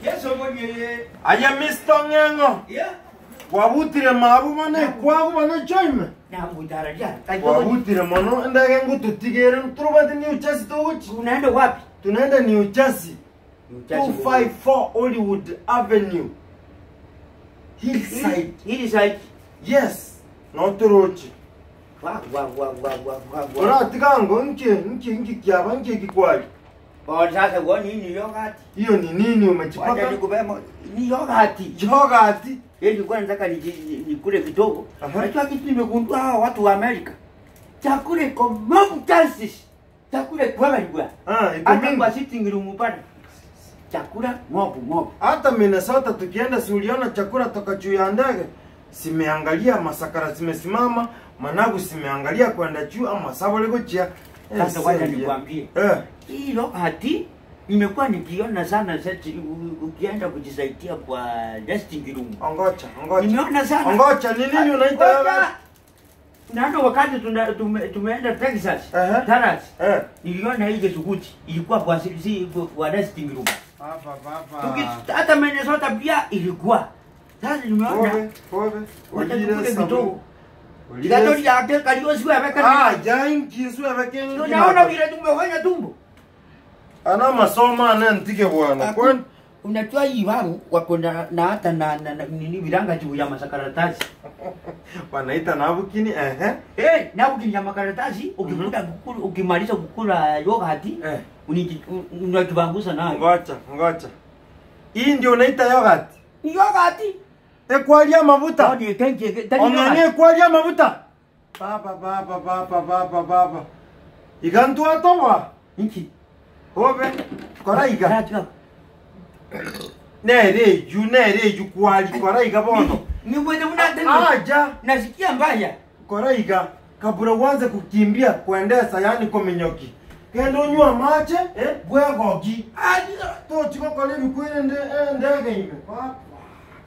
Yesu mwenye. Aya Mr. Ngengo. Yeah. Wabutire mabu mane kwagu mane choime. Na mutaraja. Wabutire mono ndege ngututigere turubati New Jersey toguchi. Unaenda wapi? Tunaenda New Jersey. 254 Hollywood Avenue. Hillside. Hillside. Yes. Notorochi. Wa wa wa wa wa wa. Ora tikango nki kiaba nki kikwali. Kwa sasa kwa nini yogurt? Hiyo ni nini umechipaka? Wacha nikubemo ni yogurt. Yogurt. Yeye nilikuwa nataka nikule kidogo. Unajua kitu nimegundua hawa watu wa Amerika. Chakula iko mob chances. Chakula kwa bali. Ah, iko mingi. Kwa sitting room pale. Chakula mob. Hata Minnesota tukienda si uliona chakula toka juu ya ndege. Simeangalia masakara zimesimama, managu simeangalia kwenda juu ama sabole gochia. Sasa wacha nikwambie. Hii yogurt nimekuwa nikiona sana sasa ukienda kujisaidia kwa resting room. Ongocha. Nimeona sana. Ongocha ni nini unaita wewe? Naona wakati tumeenda Texas. Dallas. Niliona hii kisukuti ilikuwa kwa sisi kwa resting room. Papa. Hata Minnesota pia ilikuwa. Sasa nimeona. Kobe. Wacha tukule kidogo. Kigatori yake kaliosi weka. Ah, janki sio weka. Unaona vile tumefanya tumbo. Ana masoma ana ntike bwana. Kwani unajua hii wao wako na hata na nini viranga juu ya masakaratasi. Wanaita nabukini nabukini ya makaratasi ukikula ukimaliza kukula yogurt unatubangusa nayo. Ngoja. Hii ndio unaita yogurt? Ni yogurt. Ekwalia mafuta. Ndio kenke. Ongane ekwalia mafuta. Baba. Igantu atowa. Niki. Obe, koraiga. Nere ju kwali koraiga bono. Ni mwende mna aja. Nasikia mbaya. Koraiga kabura uanze kukimbia kuendesa yani kominyoki. Kendo nywa mache bwegogi. Aja to chiko kale bikwende ndege ime.